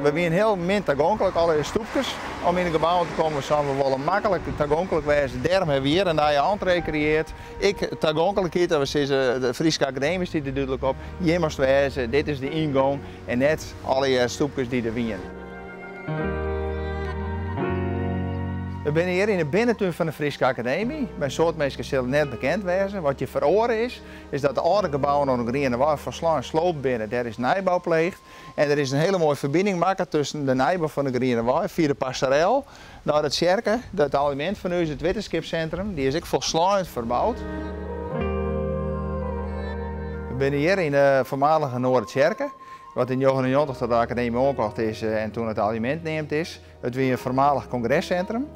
We wiene hiel min tagonklik, alle stoepkes om yn de gebouwen te kommen. We seinen, we wolle maklik tagonklik wêze. Dêrom hawwe we hjir in nije entree kreëard. Ek tagonklikheid, dat we sizze, de Fryske Akademy stiet der dúdlik op. Hjir moatst wêze, dit is de yngong en net allegear stoepkes dy't der wiene. We binne hjir yn de binnentún fan de Fryske Akademy. By in soad minsken sil it net bekend wêze. Wat hjir feroare is, is dat de âlde gebouwen oan de Grienewei folslein sloopt binne. Dêr is nijbou pleegd en der is in hiele moaie ferbining makke tusken de nijbou fan de Grienewei fia de passerel nei de tsjerke. It aljemint fan ús, it wittenskipssintrum, dy is ek folslein ferboud. We binne hjir yn de foarmalige Noardertsjerke, wat yn 99 troch de Akademy oankocht is en toen it aljemint neamd is. It wie in foarmalich kongressintrum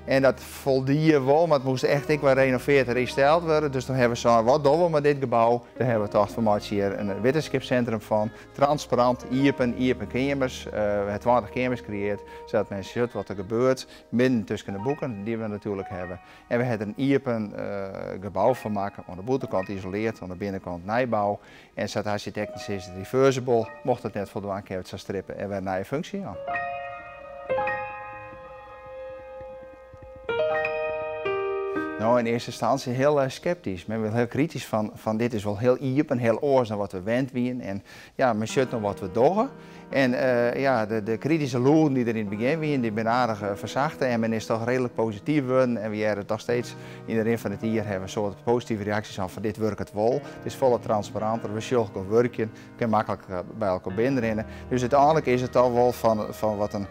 en dat foldie wol, mar it moast echt ek wer renoveard en restyled wurde. Dus toen hawwe we sein, wat dogge we mei dit gebou? Toen hawwe we tocht, we meitsje hjir in wittenskipssintrum fan. Transparant, iepen, iepen keamers. We hawwe 20 keamers kreëard, sadat men sjocht wat der gebeurt midden tusken de boeken dy't we natuerlik hawwe. En we hawwe der in iepen gebou fan makke, oan de bûtenkant isoleard, oan de binnenkant nijbou. En sa't de arsjitekten sizze, reversible, mocht it net foldwaan, kinne we it sa strippe en wer in nije funksje jaan. No, yn earste ynstânsje hiel skeptysk. Men wie hiel kritysk fan dit is wol hiel iepen, hiel oars dan wat we wend wiene. En ja, men sjocht no wat we dogge. En ja, de krityske lûden dy't der yn it begjin wiene, dy binne aardich fersachte en men is toch reedlik posityf wurden en we hearre toch steeds yn de rin fan it jier hawwe we in soad positive reaksjes hân fan dit wurket wol, it is folle transparanter, we sjogge elkoar wurkjen, we kinne maklik by elkoar binnenrinne. Dus úteinlik is it toch wol fan wat in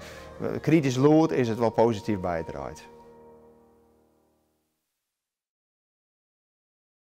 kritysk lûd is it wol posityf bydraaid.